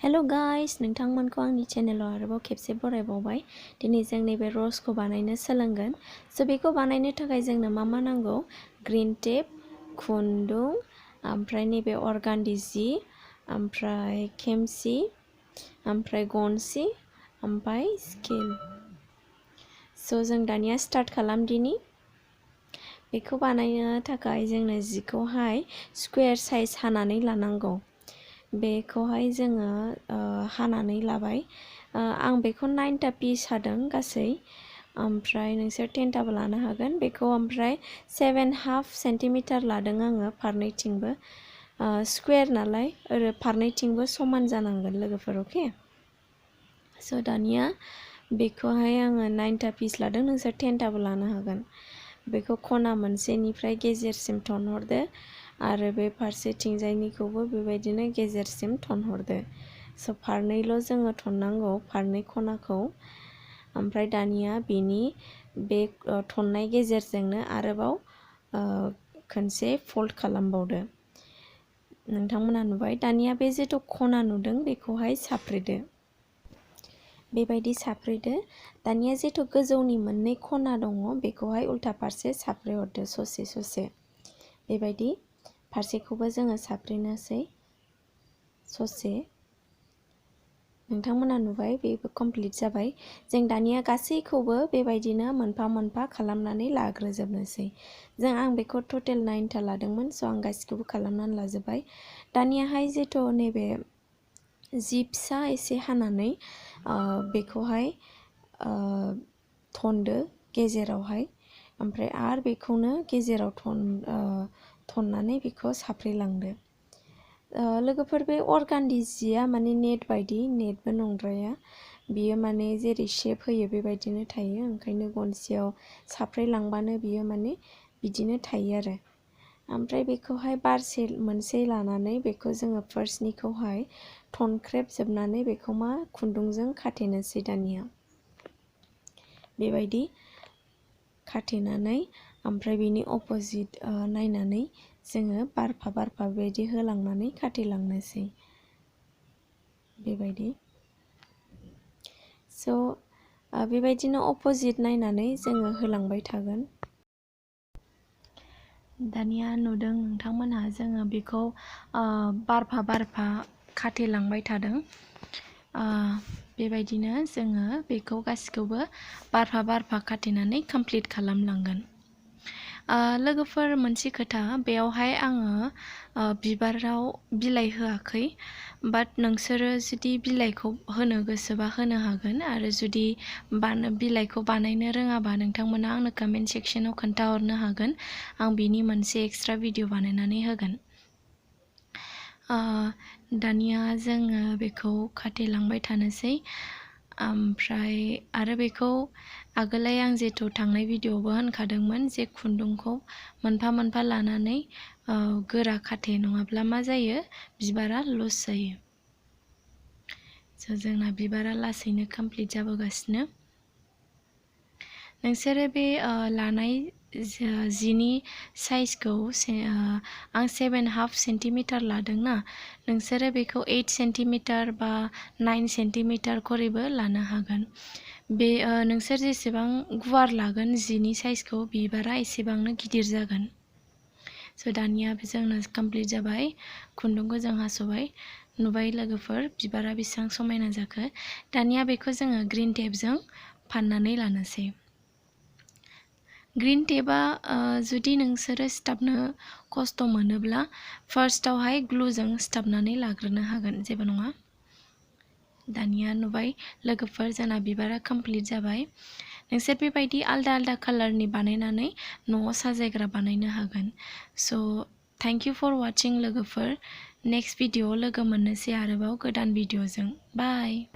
Hello guys, nwngtangmwnखौ आंनि चेनेलाव आरोबाव खेबसे बरायबावबाय। दिनै जों नैबे र'जखौ बानायनो सोलोंगोन। बेखौ बानायनो थाखाय जोंनो मा नांगौ? ग्रीन टेप, खुन्दुं, ओमफ्राय नैबे अर्गान्डी जि, ओमफ्राय खेमसि, ओमफ्राय गनसि, ओमफ्राय स्केल। जों दानिया स्टार्ट खालामदिनि। बेखौ बानायनो थाखाय जोंनो जिखौहाय स्क्वायर साइज हानानै लानांगौ। बेखौहाय जोङो हानानै लाबाय। आं बेखौ 9टा पिस हादों गासै, ओमफ्राय नोंसोर 10टाबो लानो हागोन। बेखौ ओमफ्राय 7.5 सेन्टिमिटार लादों आङो फारनैथिंबो। स्क्वायर नालाय फारनैथिंबो समान जानांगोन लोगोफोर, अके? दानिया बेखौहाय आङो 9टा पिस लादों, नोंसोर 10टाबो लानो हागोन। बेखौ खना मोनसेनिफ्राय गेजेरसिम थनहरदो आरो बे फारसेथिंजायनिखौबो बेबायदिनो गेजेरसिम थनहरदो। फारनैल' जोङो थननांगौ, फारनै खनाखौ। ओमफ्राय दानिया बेनि बे थननाय गेजेरजोंनो आरोबाव खनसे फोल्ड खालामबावदो। नोंथांमोना नुबाय। दानिया बे जिथु खना नुदों बेखौहाय साफ्रेदो। बेबायदि साफ्रेदो। दानिया जिथु गोजौनि मोननै खना दङ बेखौहाय उल्था फारसे साफ्रेहरदो ससे। बेबायदि फारसेखौबो जोङो साफ्रेनोसै ससे। नोंथांमोना नुबाय, बेबो कमप्लिट जाबाय। जों दानिया गासैखौबो बेबायदिनो मोनफा मोनफा खालामनानै लाग्रोजोबनोसै। आं बेखौ टटेल 9टा लादोंमोन, आं गासिखौबो खालामनानै लाजोबबाय। दानियाहाय जिथु नैबे जि फिसा एसे हानानै बेखौहाय थनदो गेजेरावहाय, ओमफ्राय आरो बेखौनो गेजेराव थननानै बेखौ साफ्रेलांदो। लोगोफोर, बे अर्गान्डी जिया माने नेट बायदि, नेटबो नंद्राया। बियो माने जेरै शेप होयो बेबायदिनो थायो, ओंखायनो गनसियाव साफ्रेलांबानो बियो माने बिदिनो थायो आरो। ओमफ्राय बेखौहाय बारसे मोनसे लानानै बेखौ जोङो फार्स्टनिखौहाय थनख्रेबजोबनानै बेखौ खुन्दुंजों खाथेनोसै दानिया। बेबायदि खाथेनानै ओमफ्राय बिनि अपोजिट नायनानै जोङो बारफा बेबायदि होलांनानै खाथेलांनोसै। बेबायदि। बेबायदिनो अपोजिट नायनानै जोङो होलांबाय थागोन। दानिया नुदों नोंथांमोनहा, जोङो बेखौ बारफा खाथेलांबाय थादों। बेबायदिनो जोङो बेखौ गासिखौबो बारफा खाथेनानै कमप्लिट खालामलांगोन। लोगोफोर, मोनसे खोथा, बेयावहाय आङो बिबाराव बिलाइ होआखै, बाट नोंसोरो जुदि बिलाइखौ होनो गोसोबा होनो हागोन, आरो जुदि बिलाइखौ बानायनो रोङाबा नोंथांमोना आंनो कमेन्ट सेक्सनाव खोन्थाहरनो हागोन। आं बिनि मोनसे एक्सट्रा भिडिअ बानायनानै होगोन। दानिया जोङो बेखौ खाथेलांबाय थानोसै। ओमफ्राय आरो बेखौ आगोलाय आं जिथु थांनाय भिडिअआवबो होनखादोंमोन जे खुन्दुंखौ मोनफा मोनफा लानानै गोरा खाथे, नङाब्ला मा जायो? बिबारा लस जायो। जोंना बिबारा लासैनो कमप्लिट जाबोगासिनो। नोंसोरो बे लानाय जिनि साइजखौ आं 7.5 सेन्टिमिटार लादोंना, नोंसोरो बेखौ 8 सेन्टिमिटार बा 9 सेन्टिमिटार खरैबो लानो हागोन। बे नोंसोर जेसेबां गुवार लागोन जिनि साइजखौ, बिबारा एसेबांनो गिदिर जागोन। दानिया जोंना कमप्लिट जाबाय। खुन्दुंखौ जों हास'बाय। नुबाय लोगोफोर, बिबारा बेसेबां समायना जाखो। दानिया बेखौ जोङो ग्रीन टेपजों फाननानै लानोसै। ग्रीन टेपआ जुदि नोंसोरो सिथाबनो खस्थ' मोनोब्ला फार्स्टआवहाय ग्लुजों सिथाबनानै लाग्रोनो हागोन, जेबो नङा। दानिया नुबाय लोगोफोर, जोंना बिबारा कमप्लिट जाबाय। नोंसोर बेबायदि आलदा कालारनि बानायनानै न'आव साजायग्रा बानायनो हागोन। थेंक इउ फर वाचिं लोगोफोर। नेक्स्ट भिडिअआव लोगो मोननोसै आरोबाव गोदान भिडिअजों। बाय।